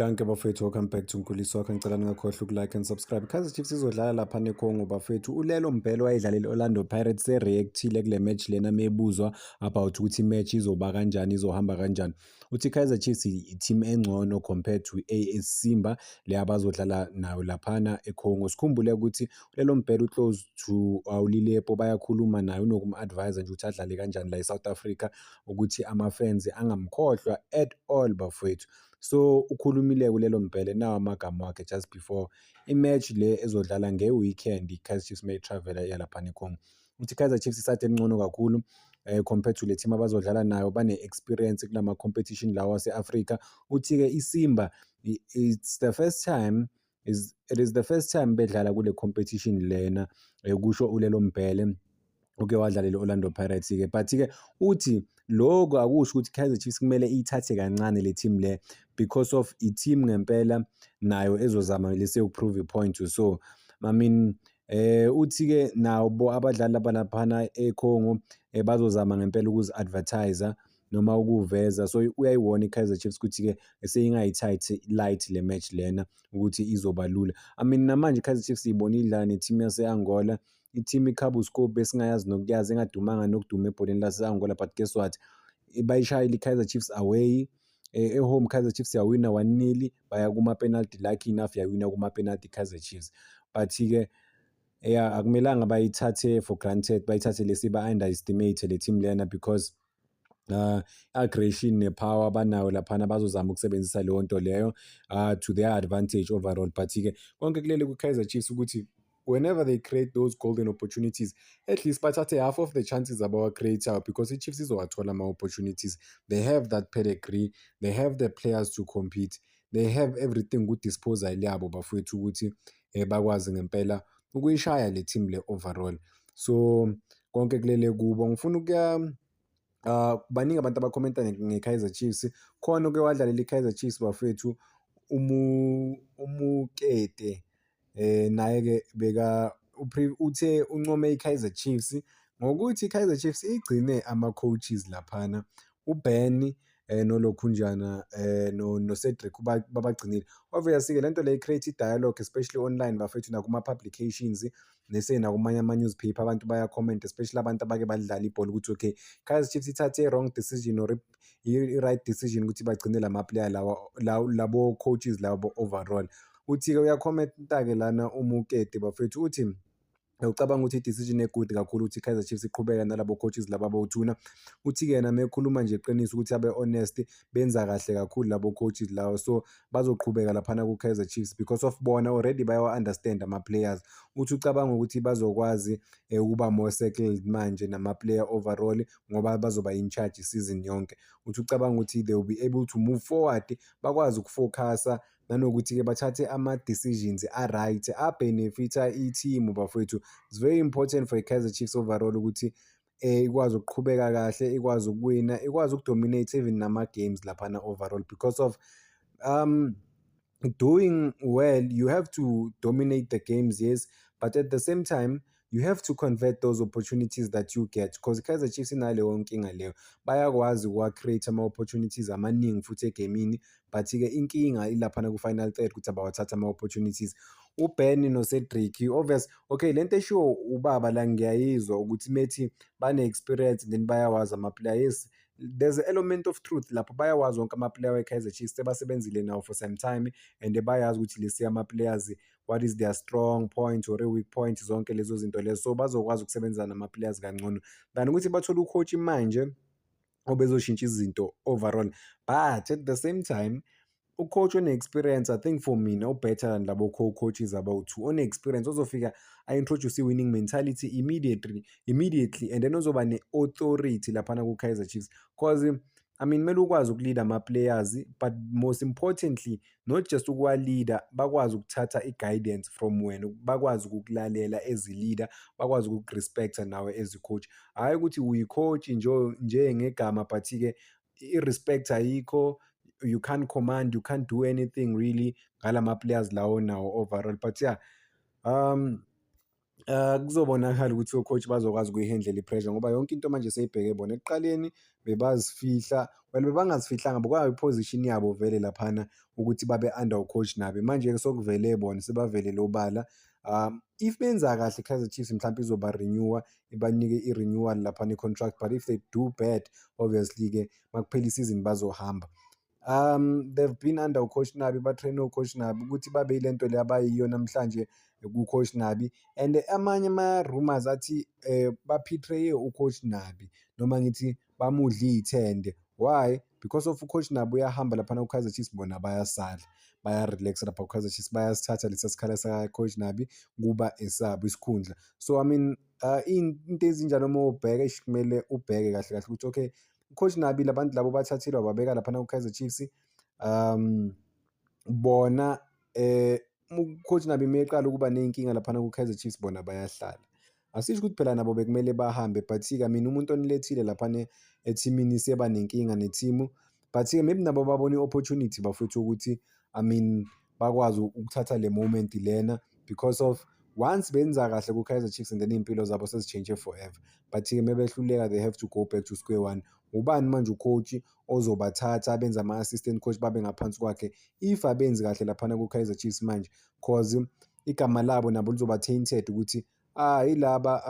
Dankie bafethu, welcome back to Nkuliso Wakho. Ngicela ningakhohlwa uku-like and subscribe. Kaizer Chiefs izodlala lapha neCongo bafethu. ULelo Mbhele wayedlalela i-Orlando Pirates se-react-ile kule match lena mebuzwa about ukuthi i-match izoba kanjani, izohamba kanjani. Uthi Kaizer Chiefs i-team engcono compared to AS Simba le abazodlala nayo laphana eCongo. Sikhumbule ukuthi uLelo Mbhele u-close to uLilepo, bayakhuluma naye, unokum-advise nje ukuthi adlale kanjani la e-South Africa ukuthi ama-fans angamkhohlwa at all bafowethu. So ukhulumile kuLelo Mbhele, nawo amagama wakhe just before i-match le ezodlala nge-weekend i-Kaizer Chiefs mayi-travel-a iya laphana eCongo. Uthi i-Kaizer Chiefs i-side engcono kakhulu compared to le team abazodlala nayo, bane-experience kulama competition lawa ase-Africa. Uthi-ke iSimba it's the first time is it is the first time bedlala kule competition lena, kusho uLelo Mbhele oke wadlalela i-Orlando Pirates-ke. But-ke uthi lokhu akusho ukuthi i-Kaizer Chiefs kumele iyithathe kancane le team le because of i-team ngempela nayo ezozama lese uku-prove i-point. So I mean, uthi-ke nabo abadlali abalaphana eCongo bazozama ngempela ukuzi-advertise noma ukuveza. So uyayiwona i-Kaizer Chiefs ukuthi-ke seyingayithathi light le match lena ukuthi izoba lula. I mean, namanje i-Kaizer Chiefs siyibona idlala ne-team yase-Angola, i-team iKabuscorp besingayazi nokuyazi, engadumanga nokuduma ebholeni lase-Angola, but guess what, bayishayile i-Kaizer Chiefs away. E-home Kaizer Chiefs yawina 1-0, baya kuma-penalty, lucky enough yawina kuma-penalty i-Kaizer Chiefs. But-ke yeah, akumelanga bayithathe for granted, bayithathe lesi ba-underestimate le team lena because aggression ne-power abanayo laphana bazozama ukusebenzisa leyo nto leyo to their advantage overall. But-ke konke kulele ku-Kaizer Chiefs ukuthi whenever they create those golden opportunities, at least bathathe half of the chances abawa-create-ayo because i-Chiefs izowathola ama-opportunities. They have that pedigree, they have the players to compete, they have everything ku-disposal yabo bafowethu ukuthi bakwazi ngempela ukuyishaya le team le overall. So konke kulele kubo. Ngifuna ukuya baningi abantu abakhomenta nge-Kaizer Chiefs. Khona oke wadlalela i-Kaizer Chiefs bafowethu, uMukete, naye-ke beka uthe uncome i-Kaizer Chiefs ngokuthi i-Kaizer Chiefs igcine ama-coaches laphana, uBen nolokhunjana no-Cedric babagcinile. Obviously-ke lento le i-create i-dialogue, especially online bafethu, nakuma-publications nakumanye ama-newspaper, abantu baya-comment, especially abantu abake badlala ibhola, ukuthi okay, Kaizer Chiefs ithathe i-wrong decision or i-right decision ukuthi bagcine lama-player lawa, labo coaches labo overall. Uthi-ke uya-comment-a-ke lana uMukete bafethu, uthi ucabanga ukuthi i-decision e-good kakhulu ukuthi i-Kaizer Chiefs iqhubeke nalabo coaches laba abawu-two. Uthi-ke yena uma ekhuluma nje iqiniso ukuthi abe honest, benza kahle kakhulu labo coaches lawo, so bazoqhubeka laphana ku-Kaizer Chiefs because of bona already bayawa-understand ama-players. Uthi ucabanga ukuthi bazokwazi ukuba more settled manje nama-player overall ngoba bazoba in charge isizini yonke. Uthi ucabanga ukuthi they will be able to move forward, bakwazi uku-focus-a nanokuthi-ke bathathe ama-decisions a-right a-benefit-a i-team bafowethu. It's very important for i-Kaizer Chiefs overall ukuthi ikwazi ukuqhubeka kahle, ikwazi ukuwina, ikwazi uku-dominate even nama-games laphana overall because of doing well, you have to dominate the games, yes, but at the same time you have to convert those opportunities that you get because i-Kaizer Chiefs inaleyo nkinga leyo, bayakwazi ukuwa-create ama-opportunities amaningi futhi egemini, but-ke inkinga ilaphana ku-final third ukuthi abawathathi ama-opportunities. UBen no-Cedric, obvious, okay, lento eshiwo ubaba la ngiyayizwa ukuthi methi bane-experience then bayawazi ama-player. Yes, there's an element of truth lapho, bayawazi wonke ama-player we-Kaizer Chiefs, sebasebenzile nawo for some time and bayazi ukuthi lesi ama-players, what is their strong point or a-weak point, zonke lezo zinto lezo, so bazokwazi ukusebenza nama-players kangcono than ukuthi bathole u-coach manje obezoshintsha izinto overall. But at the same time, u-coach one-experience, I think for mina u-better than labo co-coaches abawu-two. One-experience ozofika a-introduce i-winning mentality immediately and then ozoba ne-authority laphana ku-Kaizer Chiefs 'cause I mean, kumele ukwazi uku-lead-a ama-players, but most importantly, not just ukuwa-lead-a, bakwazi ukuthatha i-guidance from wena, bakwazi ukukulalela as i-leader, bakwazi ukuku-respect-a nawe as i-coach. Hhayi ukuthi uyi-coach nje ngegama, but-ke i-respect ayikho, you can't command, you can't do anything really ngalama players lawo onawo overall. But yeah, Kuzobonakala ukuthi o-coach bazokwazi ukuyi-handle-ela i-pressure ngoba yonke into manje seyibheke bona. Ekuqaleni bebazifihla, well, bebangazifihlanga kwakuyi-position yabo vele laphana ukuthi babe under u-coach Nabi, manje-ke sokuvele bona sebavelele obala. If benza kahle i-Kaizer Chiefs mhlampe izoba-renew-a, ibanike i-renewal laphana i-contract, but if they do bad, obviously-ke makuphela isizini bazohamba. They've been under u-coach Nabi, ba-train-e u-coach Nabi ukuthi babe yile nto le abayiyo namhlanje ku-coach Nabi and amanye ama-rumours athi ba-betray-e u-coach Nabi noma ngithi bamudla iy'thende. Why? Because of u-coach Nabi uyahamba laphana ku-Kaizer Chiefs, bona bayasala, baya-relax-a lapha ku-Kaizer Chiefs, bayasithatha lesa sikhala saka-coach Nabi kuba esabo isikhundla. So I mean, into ezinjalo uma ubheka, eish, kumele ubheke kahle kahle ukuthi okay, u-coach Nabi labantu labo bathathile wababeka laphana ku-Kaizer Chiefs, bona u-coach Nabi meqala ukuba ney'nkinga laphana ku-Kaizer Chiefs, bona bayahlala. Asisho ukuthi phela nabo bekumele bahambe, but-ke I mean, umuntu onilethile laphana ethimini seba nenkinga nethimu, but-ke maybe nabo babona i-opportunity, bafowethu, ukuthi I mean, bakwazi ukuthatha le moment lena because of once benza kahle ku-Kaizer Chiefs and then iy'mpilo zabo sezitshintshe forever, but-ke mebehluleka they have to go back to square one. Ubani manje u-coach ozobathatha abenze ama-assistant coach babe ngaphansi kwakhe if abenzi kahle laphana ku-Kaizer Chiefs manje? 'Cause igama labo nabo lizoba tainted ukuthi ah, yilaba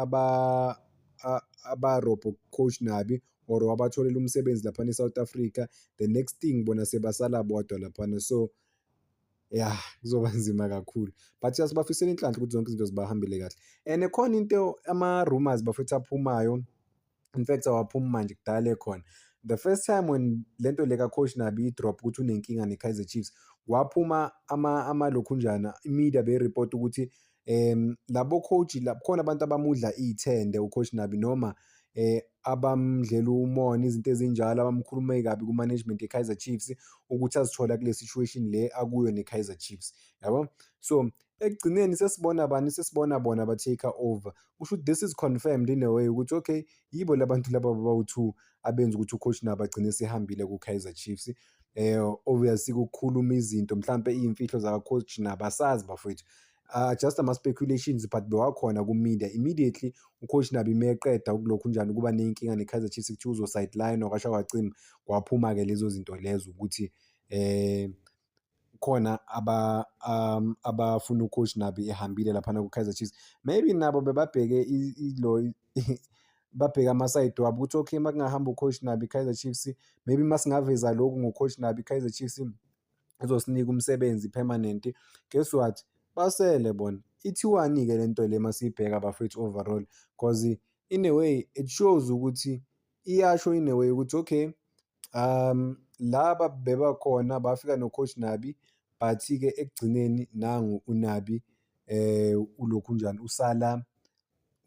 abarobha coach Nabi or wabatholela umsebenzi laphana e-South Africa. The next thing bona sebasala bodwa laphana, so ya, kuzoba nzima kakhulu, but siyasibafisela inhlanhla ukuthi zonke izinto zibahambele kahle. And khona into, ama-rumours, bafethu, aphumayo, in fact awaphumi manje, kudala ekhona. The first time when lento le ka-coach Nabi i-drop ukuthi unenkinga ne-Kaizer Chiefs, kwaphuma amalokhunjana, i-media beyi-report ukuthi labo coach la khona abantu abamudla iy'thende u-coach Nabi noma abamdlela umona, izinto ezinjalo, abamkhulume kabi ku-management ye-Kaizer Chiefs ukuthi azithola kule situation le akuyo ne-Kaizer Chiefs, yabo. So ekugcineni sesibona bani? Sesibona bona ba-take over. Kusho ukuthi this is confirmed in a way ukuthi okay, yibo labantu laba abawu-two abenza ukuthi u-coach Nabi agcine esehambile ku-Kaizer Chiefs. Obviously ukukhuluma izinto mhlampe iy'mfihlo zaka-coach Nabi asazi, bafowethu, just ama-speculations, but bewakhona ku-media immediately u-coach Nabi meqeda ukulokhu njani ukuba ney'nkinga ne-Kaizer Chiefs, kuthiwa uzo-sideline, kwasha kwacima, kwaphuma-ke lezo zinto lezo ukuthi khona abafuna u-coach Nabi ehambile laphana ku-Kaizer Chiefs. Maybe nabo bebabheke ilo babheke ama-side wabo ukuthi okay, uma kungahamba u-coach Nabi, i-Kaizer Chiefs, maybe masingaveza lokhu ngo-coach Nabi, i-Kaizer Chiefs izosinika umsebenzi permanent. Guess what, basele bona. Ithiwani-ke le nto le masiyibheka, bafethu, overall? 'Cause in a way it shows ukuthi, iyasho in a way ukuthi okay, laba bebakhona bafika no-coach Nabi, but-ke ekugcineni nangu uNabi ulokhunjani usala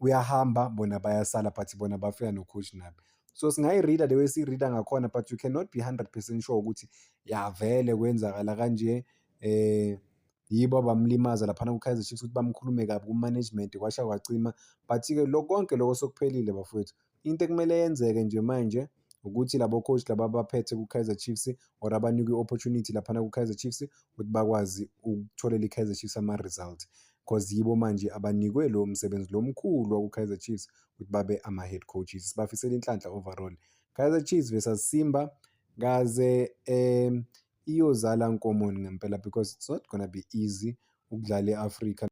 uyahamba, bona bayasala, but bona bafika no-coach Nabi. So singayi-read-a the way esiyi-read-a ngakhona, but you cannot be 100% sure ukuthi ya, vele kwenzakala kanje, yibo abamlimaza laphana ku-Kaizer Chiefs ukuthi bamkhulume kabi ku-management, kwasha kwacima. But-ke lokho konke lokho sekuphelile, bafowethu. Into ekumele yenzeke nje manje ukuthi labo coach laba abaphethe ku-Kaizer Chiefs or abanikwe i-opportunity laphana ku-Kaizer Chiefs ukuthi bakwazi ukutholela i-Kaizer Chiefs ama-result, 'cause yibo manje abanikwe lo msebenzi lo mkhulu waku-Kaizer Chiefs ukuthi babe ama-head coaches. Sibafisela inhlanhla overall. Kaizer Chiefs versus Simba kaze iyozala nkomoni ngempela because it's not gonna be easy ukudlala e-Afrika.